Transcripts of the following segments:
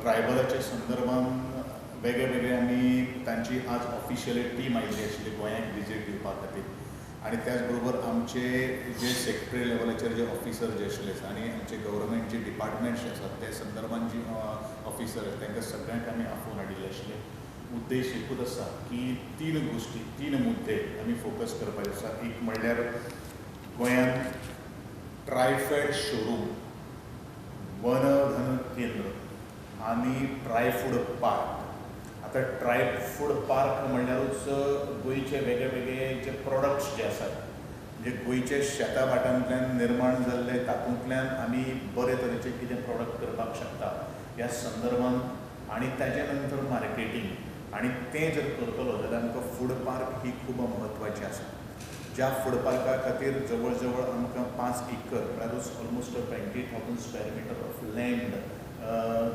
ट्रायबलाच्या संदर्भान वेगळे वेगळे आमी तांची आज ऑफिशियली टीम आयिल्ली आशिल्ली गोंयाक विजीट दिवपा खातीर आनी त्याच बरोबर आमचे जे सेक्रेटरी लेवलाचेर जे ऑफिसर जे आशिल्ले आसा आनी आमचे गव्हर्मेंट जे डिपार्टमेंट्स जे आसात ते संदर्भान जी ऑफिसर तांकां सगळ्यांक आमी आफोवन हाडिल्ले आशिल्ले. उद्देश एकूच आसा की तीन गोश्टी, तीन मुद्दे आमी फोकस करपाचे आसा. एक म्हणल्यार गोंयांत ट्रायफॅड शोरूम, वनधन केंद्र आनी ट्रायफूड पार्क. आतां ट्रायफूड पार्क म्हणल्यारूच गोंयचे वेगळे वेगळे जे प्रोडक्ट्स जे आसात, म्हणजे गोंयचे शेता भाटांतल्यान निर्माण जाल्ले, तातूंतल्यान आमी बरे तरेचे कितें प्रोडक्ट करपाक शकता ह्या संदर्भान आनी ताजे नंतर मार्केटींग, आनी तें जर करतलो जाल्यार आमकां फूड पार्क ही खूब म्हत्वाची आसा. ज्या फूड पार्का खातीर जवळ जवळ आमकां 5 एकर म्हळ्यारूच almost 20,000 square meter of land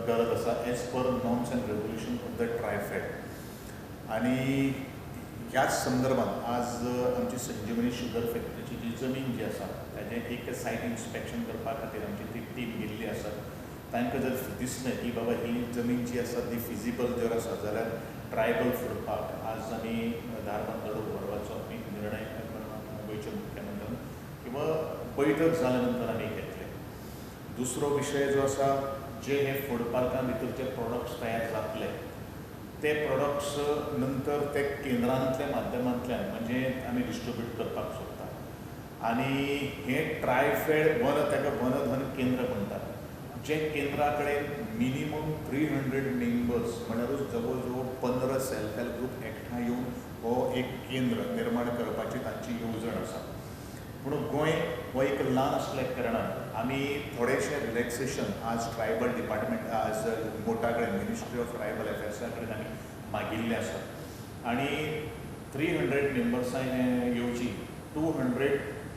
गरज आसा as per norms and regulation of the TRIFED. आनी ह्याच संदर्भात आज आमची संजीवनी शुगर फॅक्टरीची जी जमीन जी आसा ताजें एक सायट इन्स्पेक्शन करपा खातीर आमची ती टीम गेल्ली आसा. तांकां जर दिसलें की बाबा ही जमीन जी आसा ती फिजिबल जर आसा जाल्यार ट्रायबल फूड पार्क आज आमी धारबांदोडा उबारपाचो आमी निर्णय गोंयच्या मुख्यमंत्र्यान किंवा बैठक जाल्या नंतर आमी घेतले. दुसरो विशय जो आसा, जे हे फूड पार्का भितर जे प्रोडक्ट्स तयार जातले ते प्रोडक्ट्स नंतर ते केंद्रांतल्या माध्यमांतल्यान म्हणजे आमी डिस्ट्रिब्यूट करपाक सोदता. आनी हें ट्रायफॅड वन, ताका वनधन केंद्र म्हणटात, जे केंद्रा कडेन मिनिमम 300 मेंबर्स म्हळ्यारूच जवळ जवळ 15 सेल्फ हेल्प ग्रूप एकठांय येवन हो एक केंद्र निर्माण करपाची तांची येवजण आसा. पूण गोंय हो एक ल्हान आसल्या कारणान आमी थोडेशें रिलॅक्सेशन आज ट्रायबल डिपार्टमेंट, आज मोटा कडेन, मिनिस्ट्री ऑफ ट्रायबल अफेर्सा कडेन आमी मागिल्लें आसा. आनी 300 मेंबर्सां येवची 200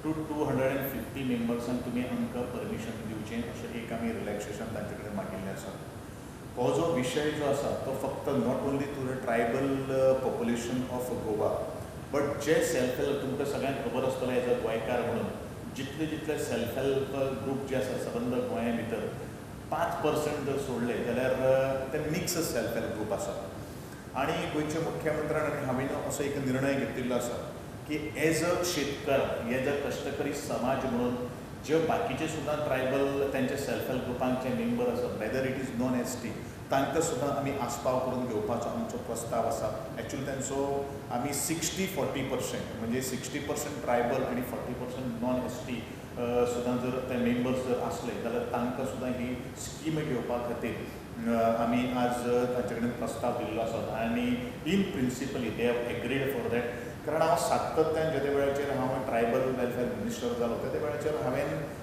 to 250 मेंबर्सांक तुमी आमकां परमिशन दिवचें अशें एक आमी रिलॅक्सेशन तांचे कडेन मागिल्लें आसा. हो जो विशय जो आसा तो फक्त not only to the tribal population of Goa, but J self help, तुमकां सगळ्यांक खबर आसतलें एज अ गोंयकार म्हणून, जितले जितले सेल्फ हेल्प ग्रूप जे आसा सबंद गोंया भितर 5% जर सोडले जाल्यार ते मिक्स सेल्फ हेल्प ग्रूप आसा. आनी गोंयच्या मुख्यमंत्र्यान आनी हांवें असो एक निर्णय घेतिल्लो आसा की एज अ शेतकार, एज अ कश्टकरी समाज म्हणून जे बाकीचे सुद्दां ट्रायबल तांचे सेल्फ हेल्प ग्रुपांचे मेंबर आसात, whether it is non ST, तांकां सुद्दां आमी आस्पाव करून घेवपाचो आमचो प्रस्ताव आसा. एक्चुअली तांचो आमी 60-40%, म्हणजे 60% ट्रायबल आनी 40% नॉन एसटी सुद्दां जर ते मेंबर्स जर आसले जाल्यार तांकां सुद्दां ही स्कीम घेवपा खातीर आमी आज तांचे कडेन प्रस्ताव दिल्लो आसा. आनी in principally they have agreed for that. कारण हांव सातत्यान जेदे वेळाचेर हांव ट्रायबल वेलफेअर मिनिस्टर जालो तेदे वेळाचेर हांवें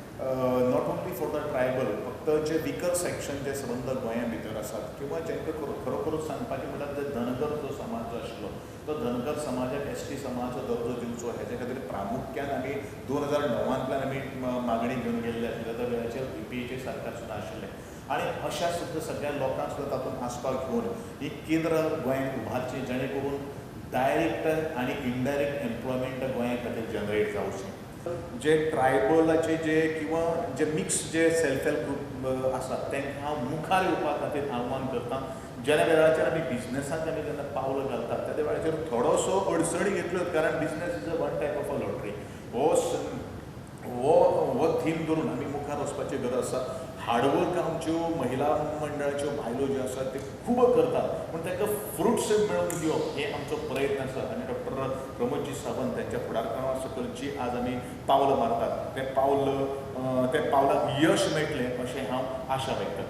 not only for the tribal, फक्त जे विकर सेक्शन जे सबंद गोंया भितर आसात किंवा जांकां खरोखरूच सांगपाचें म्हणल्यार जे धनगर जो समाज जो आशिल्लो तो धनगर समाजाक एसटी समाजाचो दर्जो दिवचो हेजे खातीर प्रामुख्यान आमी 2009तांतल्यान आमी मागणी घेवन गेल्ले आशिल्ले. त्या वेळाचेर यूपीएचें सरकार सुद्दां आशिल्लें. आनी अशा सुद्दां सगळ्या लोकांक सुद्दां तातूंत आस्पाव घेवन ही केंद्र गोंयांत उबारचीं, जेणे करून डायरेक्ट आनी इनडायरेक्ट एम्प्लॉयमेंट गोंया खातीर जनरेट जावचें. जे ट्रायबलाचे जे किंवा जे मिक्स जे सेल्फ हेल्प ग्रूप आसात तांकां हांव मुखार येवपा खातीर आव्हान करता. ज्या वेळाचेर आमी बिजनसाक आमी जेन्ना पावलां घालतात त्या वेळाचेर थोडोसो अडचणी घेतल्योच, कारण business is a one type of a lottery. हो हो हो थीम धरून आमी मुखार वचपाची गरज आसा. हार्डवर्क आमच्यो महिला मंडळाच्यो बायलो ज्यो आसात ते खूब करतात, पूण तांकां फ्रुट्स मेळोवन दिवप हे आमचो प्रयत्न आसा. आनी डॉक्टर प्रमोदजी सावंत त्यांच्या फुडारपणा सकयल जी आज आमी पावलां मारतात तें पावल, त्या पावलाक यश मेळटलें अशें हांव आशा व्यक्त करतां.